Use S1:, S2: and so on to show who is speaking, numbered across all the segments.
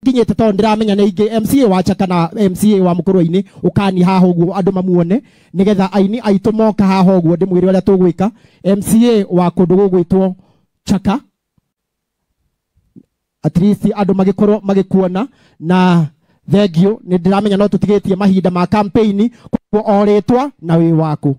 S1: Nginyĩte tondũ ndĩramenya nĩ aingĩ MCA wa Chaka na MCA wa Mũkũrwe-inĩ ũkani haha ũguo andũ mamuone nĩgetha aini aitũ moka haha ũguo ndĩmwĩre ũrĩa tũgwĩka. MCA wa kũndũ gũgwĩtwo Chaka, at least andũ magĩkorwo magĩkuona na thengio. Nĩ ndĩramenya no tũtigĩtie mahinda ma campaign, koguo o rĩtwa na wĩ waku.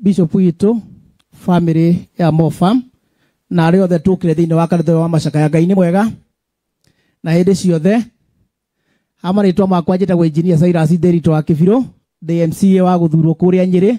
S2: Bishop witũ, family ya Mofam na arĩa othe tũkire thĩinĩ wa kanitha wa macakaya, Ngai nĩ mwega na hĩndĩ ciothe. Ha marĩtwa makwa njĩtagwo Engineer Cyrus Nderitu wa Kĩbirũ, the MCA wa gũthurwo kũrĩa Nyĩrĩ,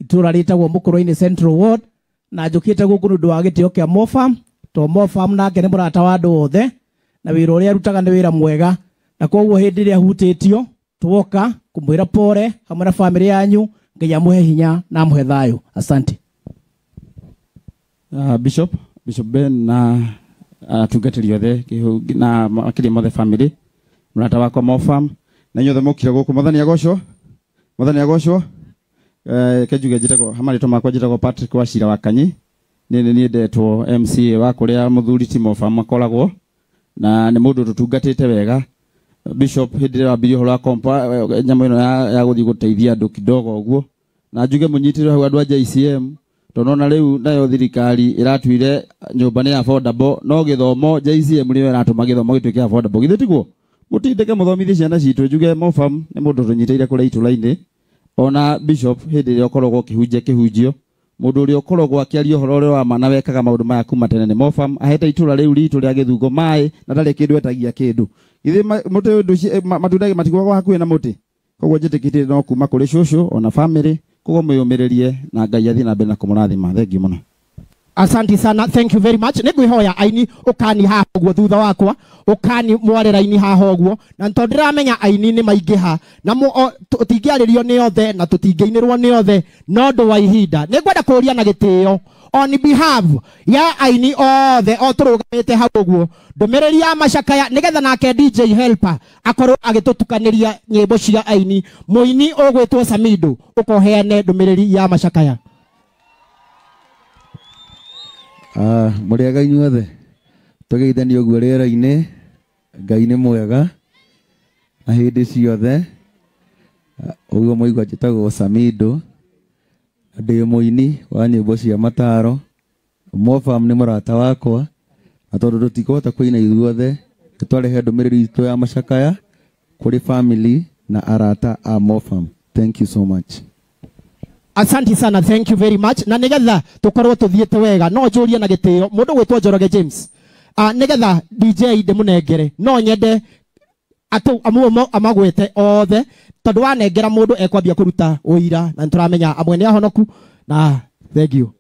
S2: itũra rĩtagwo Mũkũrwe-inĩ Central Ward, na njũkĩte gũkũ nĩ ũndũ wa gĩtĩo kĩa Mofam, to Mofam nake nĩ mũrata wa andũ othe na wĩra ũrĩa arutaga nĩ wĩra mwega, na koguo hĩndĩ ĩrĩa ahutĩtio twoka kũmwĩra pore hamwe na family yanyu. Ngai amũhe hinya na amũhe thayũ. Asante.
S3: Bishop Ben na atungatĩri othe na makĩria mothe family, mũrata wakwa Mofam na inyuothe mũkire gũkũ, Mwathani agocwo, Mwathani agocwo. Ke njuge njĩtagwo ha marĩtwa makwa njĩtagwo Patrick Wachira wa Kanyi, nĩ niĩ ndetwo MCA wa kũrĩa mũthuri ti Mofam akoragwo, na nĩ mũndũ tũtungatĩte wega. Bishop hĩndĩ ĩrĩa wambirie ũhoro wa kompa nyamũ ĩno ya gũthiĩ gũteithia andũ kidogo ũguo, na njuge mũnyitĩrĩre hau andũ a JCM, tondũ ona rĩu nayo thirikari ĩratuire nyũmba nĩ affordable, no gĩthomo JCM nĩyo ĩratũma gĩthomo gĩtuĩke affordable, githĩ tiguo? Mũtindĩke mũthomithie ciana citũ. Njuge Mofam nĩ mũndũ tũnyitĩire kũrĩa itũra-inĩ. Ona Bishop hĩndĩ ĩrĩa ũkoragwo ũkĩhunjia kĩhunjio, mũndũ ũrĩa ũkoragwo akĩaria ũhoro ũrĩa wa ma na wekaga maũndũ maya kuma tene nĩ Mofam. Ahete itũra rĩu ritũ rĩa Gĩthungo maĩ na ndarĩ kĩndũ etagia kĩndũ. Githĩ mũtĩ ũyũ matunda matigwagwo hakuhĩ na mũtĩ? Koguo njĩtĩkĩtie no kuma kũrĩ cũcũ ona family, koguo mwĩyũmĩrĩrie na Ngai athiĩ na mbere na kũmũrathima. Thengiũ mũno.
S1: Asante sana, thank you very much. Nĩ ngwĩhoya aini ũkani haha ũguo thutha wakwa, ũkani mwarĩra aini haha ũguo, na tondũ ndĩramenya aini nĩ maingĩha na tũtingĩarĩrio nĩ othe na tũtingĩinĩrwo nĩ othe no ũndũ wa ihinda. Nĩ ngwenda kũũria na gĩtĩo on behalf ya aini othe o tũrũgamĩte hau ũguo, ndũmĩrĩri ya macakaya nĩgetha nake DJ Helper akorwo agĩtũtukanĩria nyĩmbo cia aini. Mũini ũgwĩtwo Samido, ũkoheane ndũmĩrĩri ya macakaya.
S4: Mũrĩega inyuothe, tũgeithanie ũguo rĩera-inĩ. Ngai nĩ mwega na hĩndĩ ciothe. Ũguo mũigua njĩtagwo Samido, ndĩ mũini wa nyĩmbo cia mataro. Mofam nĩ mũrata wakwa, na tondũ tũtikũhota kũina ithuothe, nĩtwarehe ndũmĩrĩri itũ ya macakaya kũrĩ family na arata a Mofam. Thank you so much.
S1: Asante sana, thank you very much. Na nigetha tukorwo tuthiete wega, no njurie na gitio mundu gwitwo Njoroge James. Nigetha DJ ndimunengere, no nyende atu amu amagwete othe, tondu wanengera mundu ekwambia kuruta uira na nituramenya amwe ni ahonoku. Na thank you.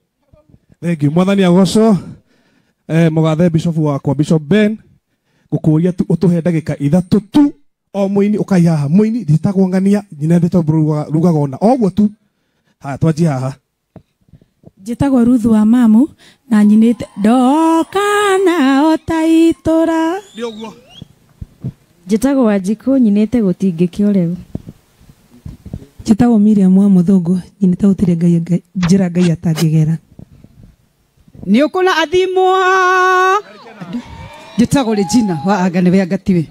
S5: Thank you. Mwathani agocwo. Mugathe Bishop wakwa Bishop Ben, ngukuria tu utuhe ndagika 3 tu o muini ukai haha muini nditagwo ng'ania nyina ndito rugaga ona oguo tu. Haya twanjie haha.
S6: Njĩtagwo Ruth wa Mamu na nyinĩte ndoka nao ta itũra.
S5: Nĩ ũguo.
S7: Njĩtagwo Wanjikũ nyinĩte gũtingĩkĩo rĩu.
S8: Njĩtagwo Miriam wa Mũthũngũ nyinĩte gũtirĩ Ngai njĩra Ngai atangĩgera.
S9: Nĩ ũkũna athimwo. Njĩtagwo Regina wa anga nĩwe angatiwe.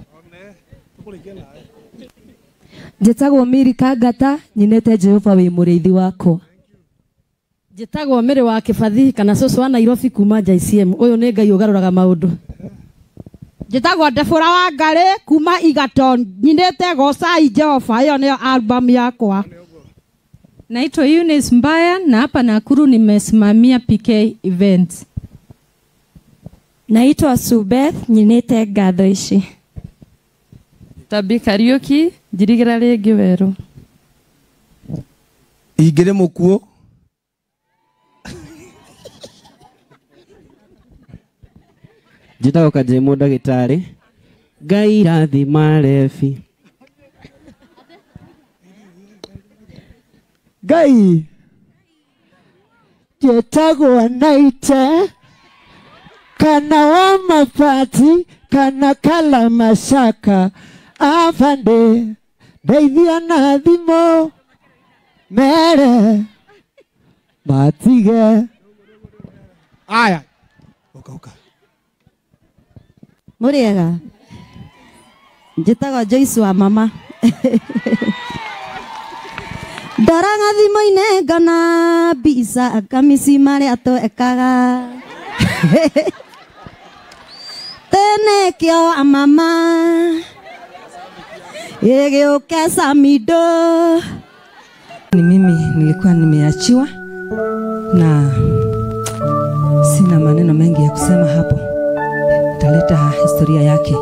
S7: Njĩtagwo Miri Kangata nyinĩte Jehova wĩ mũrĩithi wakwa.
S10: Njĩtagwo Mary wa Kĩbathi kana cũcũ wa Nairobi kuma JCM. Ũyũ nĩ Ngai ũgarũraga maũndũ.
S9: Njĩtagwo Debora wa Ngarĩ kuma Egerton nyinĩte Gocai Jehova, ĩyo nĩyo album yakwa.
S11: Naitwa Eunice Mbaya na hapa Nakuru nimesimamia PK Events.
S7: Naitwa Subeth nyinĩte ngatho ici.
S12: Tabi Kariuki njirigĩra rĩngĩ werũ.
S13: Ingĩrĩ mũkuo.
S14: Njĩtagwo Kajemo ndagĩtarĩ. Ngai rathima rebi.
S15: Ngai njĩtagwo Naite kana wa mabati kana kala mashaka afande ndeithia na thimũ mere matige.
S1: Aya.
S5: Uka uka.
S13: Mũrĩega? Njĩtagwo Joyce wa mama. Ndoraga thimũ-inĩ ngona mbica kamisi marĩa twekaga. Tene kĩo amama ĩgĩũke Samido.
S8: Ni mimi nilikuwa nimeachiwa na sina maneno mengi ya kusema hapo. Nitaleta historia yake.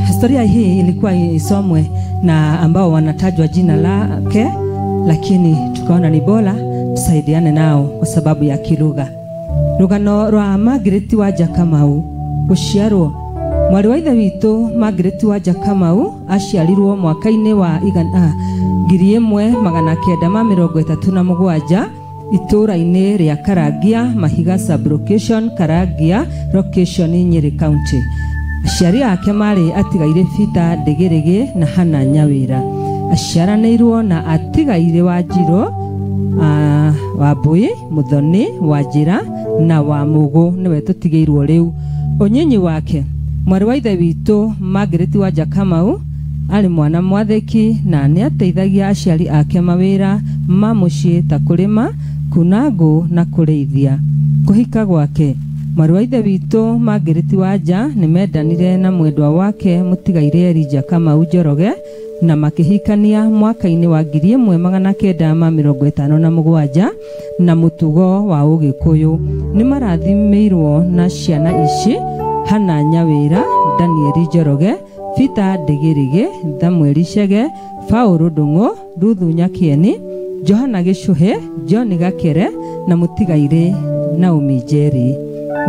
S8: Historia hii ilikuwa isomwe na ambao wanatajwa jina lake, lakini tukaona ni bora tusaidiane nao kwa sababu ya kilugha. Rugano rwa Margaret Wanja Kamau guciarwo. Mwarĩ wa ithe witũ Margaret Wanja Kamau aciarirwo mwaka-inĩ wa 1937 itũũra-inĩ rĩa Karangia, Mahiga sub-location, Karangia location, Nyeri County. Aciari ake marĩ atigaire Peter Ndĩgĩrĩgĩ na Hannah Nyawĩra. Aciaranĩirwo na atigaire Wanjirũ, Wambui, Muthoni, Wanjĩra na Wamũgũ nĩwe tũtigĩirwo rĩu. Ũnyinyi wake mwarĩ wa ithe witũ Margaret Wanja Kamau arĩ mwana mwathĩki na nĩateithagia aciari ake mawĩra ma mũciĩ ta kũrĩma, kuna ngũ na kũrĩithia. Kũhika gwake mwarĩ wa ithe witũ Margaret Wanja nĩmendanire na mwendwa wake mũtigaire Elijah Kamau Njoroge na makĩhikania mwaka-inĩ wa 1957 na mũtugo wa Ũgĩkũyũ. Nĩmarathimĩirwo na ciana ici: Hannah Nyawĩra, Daniel Njoroge, Peter Ndĩgĩrĩgĩ, Samuel Chege, Paul Ndung'u, Ruthu Nyakieni, Johana Gĩcũhĩ, John Gakere na mũtigaire Naomi Njeri.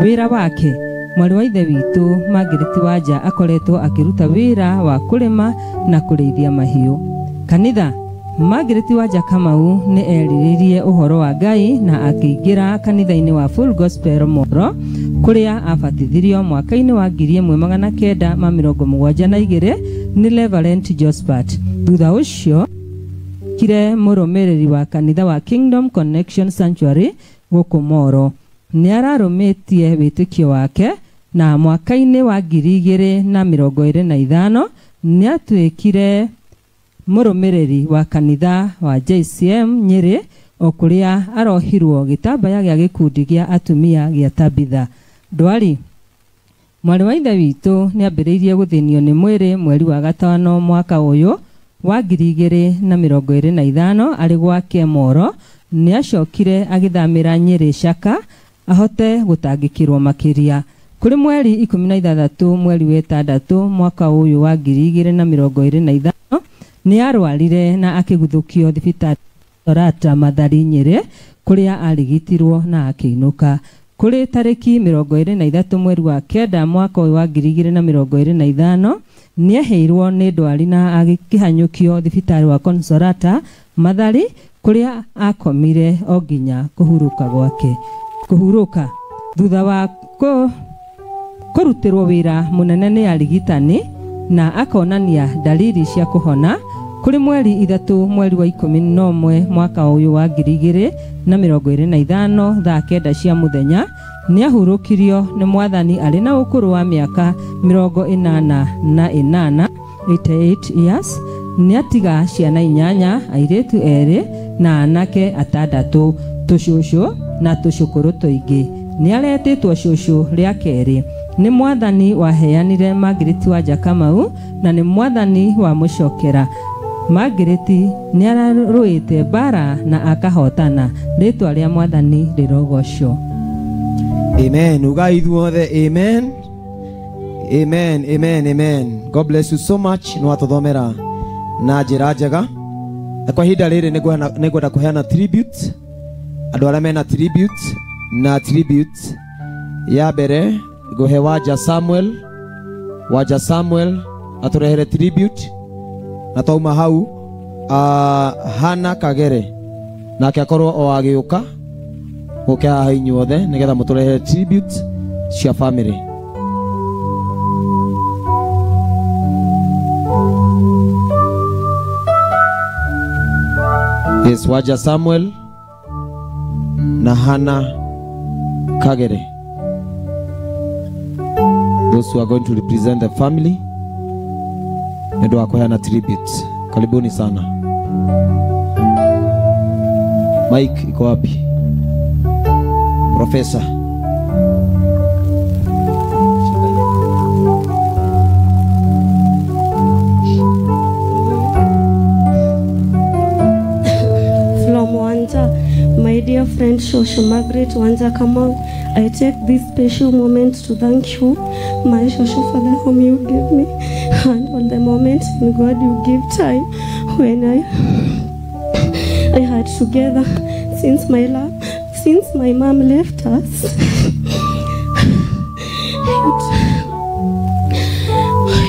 S8: Wĩra wake mwarĩ wa ithe witũ Margaret Wanja akoretwo akĩruta wĩra wa kũrĩma na kũrĩithia mahiũ. Kanitha Margaret Wanja Kamau nĩ erirĩirie ũhoro wa Ngai na akĩingĩra kanitha-inĩ wa Full Gospel Moro kũrĩa abatithirio mwaka-inĩ wa 1972 nĩ Reverend Josephat. Thutha ũcio kire mũrũmĩrĩri wa kanitha wa Kingdom Connection Sanctuary gũkũ Moro. Nĩ ararũmĩtie wĩtĩkio wake na mwaka-inĩ wa 2025 nĩ atuĩkire mũrũmĩrĩri wa kanitha wa JCM Nyeri o kũrĩa arohirwo gĩtambaya gĩa gĩkundi gĩa atumia gĩa Tabitha. Ndwari mwarĩ wa ithe witũ nĩ ambĩrĩirie gũthĩnio nĩ mwĩrĩ mweri wa gatano mwaka ũyũ wa 2025 arĩ gwake Moro. Nĩ acokire agĩthamĩra Nyeri Caka ahote gũtangĩkĩrwo makĩria. Kũrĩ mweri 16 mweri wa 6 mwaka ũyũ wa 2025 nĩ arwarire na akĩguthũkio thibitarĩ Orata Mathari Nyeri kũrĩa arigitirwo na akĩinũka. Kũrĩ tarĩki 23 mweri wa 9 mwaka ũyũ wa 2025 nĩeheirwo nĩ ndwari na agĩkĩhanyũkio thibitarĩ wa Consolata Mathari kũrĩa akomire o nginya kũhurũka gwake. Kũhurũka thutha wa kũrutĩrwo wĩra mũnene nĩ arigitani na akonania dalili cia kũhona. Kũrĩ mweri 3 mweri wa 11 mwaka ũyũ wa 2025 thaa 9 cia mũthenya nĩahurũkirio nĩ mwathani arĩ na ũkũrũ wa mĩaka 88 88 years. Nĩatiga ciana 8, airĩtu 2 na anake 6, tũcũcũ na tũcũkũrũ tũingĩ. Nĩaretĩtwo cũcũ rĩa kerĩ. Nĩ mwathani waheanire Margaret Wanja Kamau na nĩ mwathani wamũcokera. Margaret nĩararũĩte mbara na akahotana. Rĩtwa rĩa mwathani rĩrogocwo.
S4: Amen. Ugai ithuothe amen. Amen, amen, amen. God bless you so much. Nĩ watũthomera na njĩra njega. Na kwa ihinda rĩrĩ nĩngwenda kũheana tribute. Andũ arĩa mena tribute na tribute ya mbere ngũhe Wanja Samuel. Wanja Samuel atũrehere tribute. Na twauma hau Hannah Kagere nake akorwo o agĩũka gũke haha inyuothe nĩgetha mũtũrehere tribute cia family. Yes, Wanja Samuel na Hannah Kagere. Those who are going to represent the family nĩ ũndũ wa kũheana tribute. Karibuni sana. Mike iko wapi? Professor.
S16: From Wanja, my dear friend Shosho Margaret Wanja Kamau, I take this special moment to thank you, my Shosho, for the home you gave me and all the moments in God you give time when I had together since my mom left us.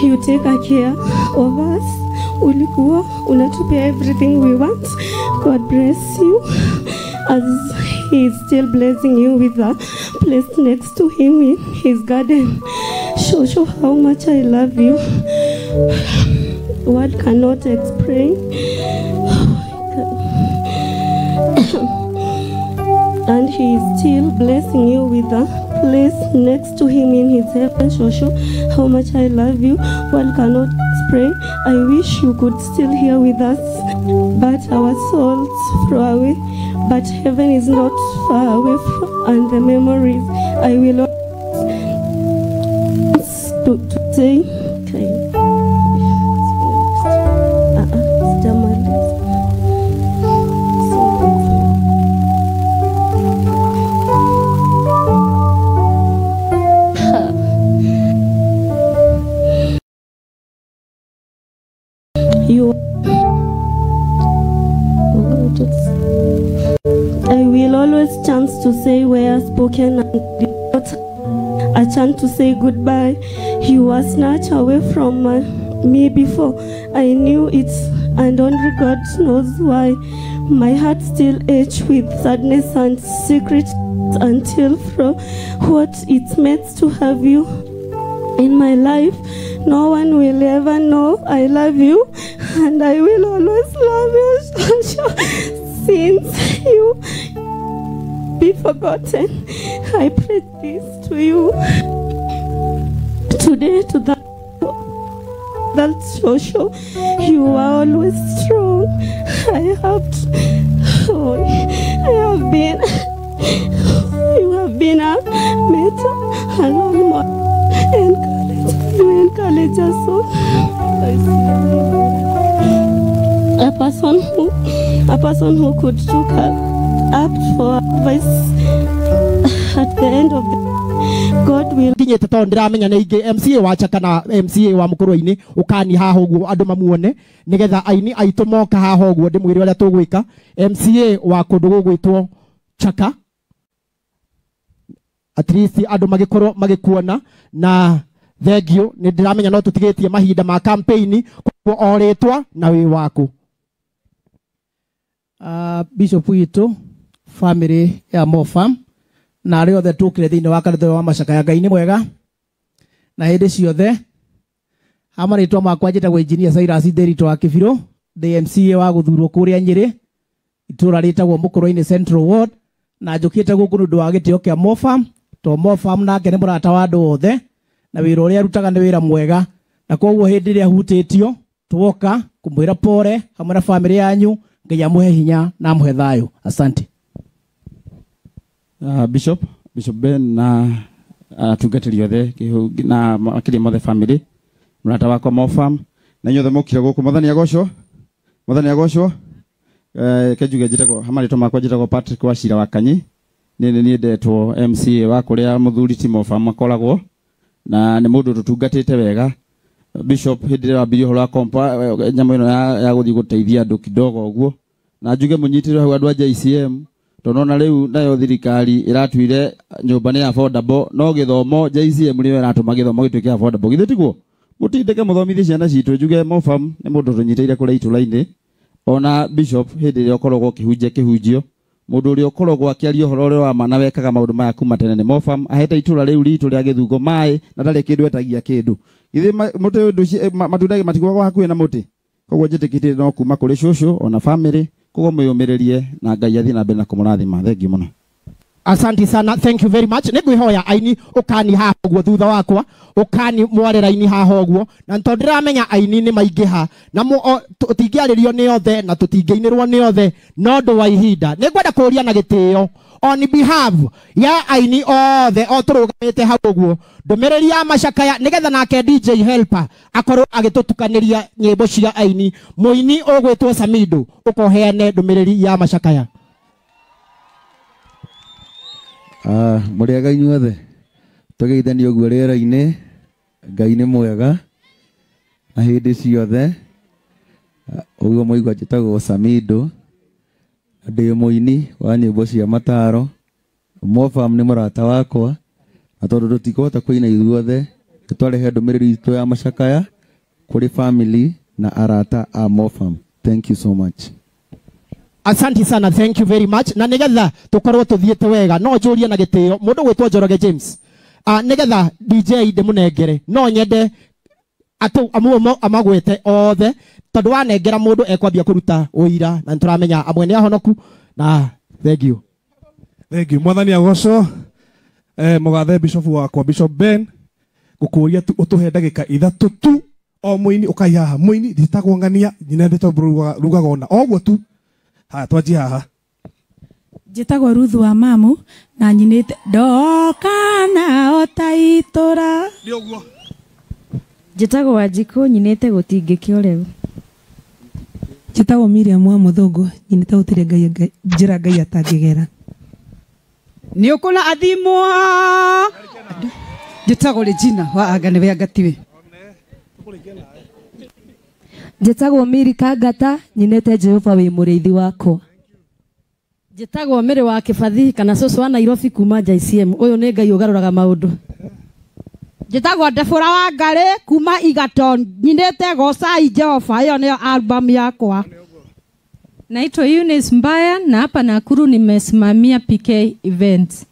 S16: You take a care of us. Ulikuwa unatupea everything we want. God bless you as he is still blessing you with a place next to him in his garden. Shosho, how much I love you. Word cannot explain. And he is still blessing you with a place next to him in his heaven. Shosho, how much I love you. Word cannot explain. I wish you could still here with us, but our souls far away. But heaven is not far away from, and the memories I will always to say. Okay. I will always chance to say where spoken and not a chance to say goodbye. You were snatched away from me before I knew it, and only God knows why. My heart still aches with sadness and secret until from what it meant to have you in my life. No one will ever know I love you, and I will always love you, since you be forgotten. I pray this to you today, to that Shosho. You are always strong. I have been, you have been a mentor and role model and encourage us. A person who could take up for advice at the end of the God will.
S1: Kinyete to ndiramenya nä ingä MCA wa Chaka na MCA wa Mukurwe-inĩ ukani haha ũguo andũ mamuone nigetha aini aitũ moka haha ũguo ndĩmwĩre ũrĩa tũgwĩka. MCA wa kũndũ gũgwĩtwo Chaka, at least andũ magĩkorwo magĩkuona na thengio. Nĩ ndĩramenya no tũtigĩtie mahinda ma campaign, koguo o rĩtwa na wĩ waku.
S2: Bishop witũ, family ya Mofam na arĩa othe tũkire thĩinĩ wa kanitha wa Macakaya, Ngai nĩ mwega na hĩndĩ ciothe. Ha marĩtwa makwa njĩtagwo Engineer Cyrus Nderitu wa Kĩbirũ, ndĩ MCA wa gũthurwo kũrĩa Nyĩrĩ, itũra rĩtagwo Mũkũrwe-inĩ Central Ward, na njũkĩte gũkũ nĩ ũndũ wa gĩtĩo kĩa Mofam, to Mofam nake nĩ mũrata wa andũ othe na wĩra ũrĩa arutaga nĩ wĩra mwega, na koguo hĩndĩ ĩrĩa ahutĩtio twoka kũmwĩra pore hamwe na family yanyu. Ngai amũhe hinya na amũhe thayũ. Asante.
S3: Bishop Ben na atungatĩri othe na makĩria mothe family, mũrata wakwa Mofam na inyuothe mũkire gũkũ. Mwathani agocwo, Mwathani agocwo. Ke njuge njĩtagwo ha marĩtwa makwa njĩtagwo Patrick Wachira wa Kanyi. Nĩ niĩ ndetwo MCA wa kũrĩa mũthuri ti Mofam akoragwo, na nĩ mũndũ tũtungatĩte wega. Bishop hĩndĩ ĩrĩa wambirie ũhoro wa kompa nyamũ ĩno ya gũthiĩ gũteithia andũ kidogo ũguo, na njuge mũnyitĩrĩre hau andũ a JCM, tondũ ona rĩu nayo thirikari ĩratuire nyũmba nĩ affordable, no gĩthomo JCM nĩyo ĩratũma gĩthomo gĩtuĩke affordable. Githĩ tiguo? Mũtindĩke mũthomithie ciana citũ. Njuge Mofam nĩ mũndũ tũnyitĩire kũrĩa itũra-inĩ. Ona Bishop hĩndĩ ĩrĩa ũkoragwo ũkĩhunjia kĩhunjio, mũndũ ũrĩa ũkoragwo akĩaria ũhoro ũrĩa wa ma na wekaga maũndũ maya kuma tene nĩ Mofam. Ahete itũra rĩu ritũ rĩa Gĩthungo maĩ na ndarĩ kĩndũ etagia kĩndũ. Githĩ mũtĩ ũndũ matunda matigwagwo hakuhĩ na mũtĩ. Koguo njĩtĩkĩtie no kuma kũrĩ cũcũ ona family, koguo mwĩyũmĩrĩrie na Ngai athiĩ na mbere na kũmũrathima. Thengiũ mũno.
S1: Asante sana, thank you very much. Nĩ ngwĩhoya aini ũkani haha ũguo thutha wakwa, ũkani mware raini haha ũguo, na tondũ ndĩramenya aini nĩ maingĩha na tũtingĩarĩrio nĩ othe na tũtingĩinĩrwo nĩ othe no ũndũ wa ihinda. Nĩ ngwenda kũũria na gĩtĩo on behalf ya aini othe o tũrũgamĩte hau ũguo, ndũmĩrĩri ya macakaya nĩgetha nake DJ Helper akorwo agĩtũtukanĩria nyĩmbo cia aini. Mũini ũgwĩtwo Samido ũkoheane ndũmĩrĩri ya macakaya.
S4: Mũrĩega inyuothe, tũgeithanie ũguo rĩera-inĩ. Ngai nĩ mwega na hĩndĩ ciothe. Ũguo mwaigua njĩtagwo Samido, ndĩ mũini wa nyĩmbo cia mataro. Mofam nĩ mũrata wakwa, na tondũ tũtikũhota kũina ithuothe, nĩtwarehe ndũmĩrĩri itũ ya macakaya kũrĩ family na arata a Mofam. Thank you so much.
S1: Asante sana, thank you very much. Na nigetha tukorwo tuthiete wega no njurie na gitio mundu gwitwo Njoroge James. Nigetha DJ ndimunengere no nyende atu amu amagwete othe tondu wanengera mundu ekwambia kuruta uira na nituramenya amwe ni ahonoku na thank you.
S5: Thank you. Mwathani agocwo. Mugathe Bishop wakwa Bishop Ben ngukuria tu utuhe ndagika ithatu tu o muini ukai haha muini nditagwo ng'ania nyina ndito rugaga ona oguo tu. Haya twanjie haha.
S6: Njĩtagwo Ruth wa Mamu na nyinĩte ndoka nao ta itũra.
S5: Nĩ ũguo.
S12: Njĩtagwo Wanjikũ nyinĩte gũtingĩkĩo rĩu.
S17: Njĩtagwo Miriam wa Mũthũngũ nyinĩte gũtirĩ Ngai njĩra Ngai atangĩgera.
S18: Nĩ ũkũna athimwo. Njĩtagwo Regina wa anga nĩwe angatiwe.
S7: Njĩtagwo Miri Kangata nyinĩte Jehova wĩ mũrĩithi wakwa.
S10: Njĩtagwo Mary wa Kĩbathi kana cũcũ wa Nairobi kuma JCM. Ũyũ nĩ Ngai ũgarũraga maũndũ.
S9: Njĩtagwo Debora wa Ngarĩ kuma Egerton nyinĩte Gocai Jehova, ĩyo nĩyo album yakwa.
S11: Naitwa Eunice Mbaya na hapa Nakuru nimesimamia PK Events.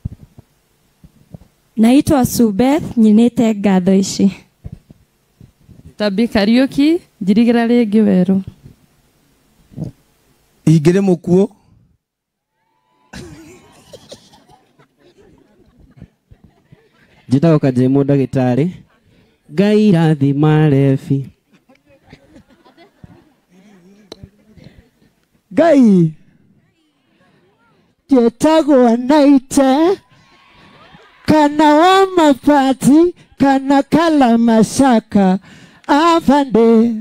S19: Naitwa Subeth nyinĩte ngatho ici.
S12: Tabi Kariuki njirigĩra rĩngĩ werũ.
S20: Ingĩrĩ mũkuo.
S14: Njĩtagwo Kajemo ndagĩtarĩ. Ngai rathima rebi.
S15: Ngai njĩtagwo Naite kana wa mabati kana kala mashaka afande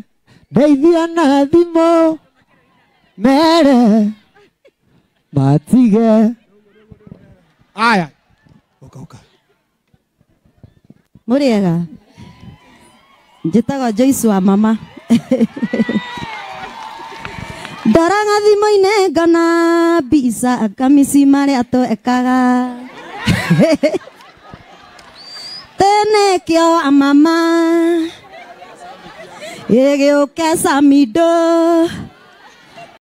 S15: ndeithia na thimũ mere matige.
S1: Aya
S5: uka
S13: Mũrĩega, njĩtagwo Joyce wa mama. Ndoraga thimũ-inĩ ngona mbica kamisi marĩa twekaga. Tene kĩo amama ĩgĩũke Samido.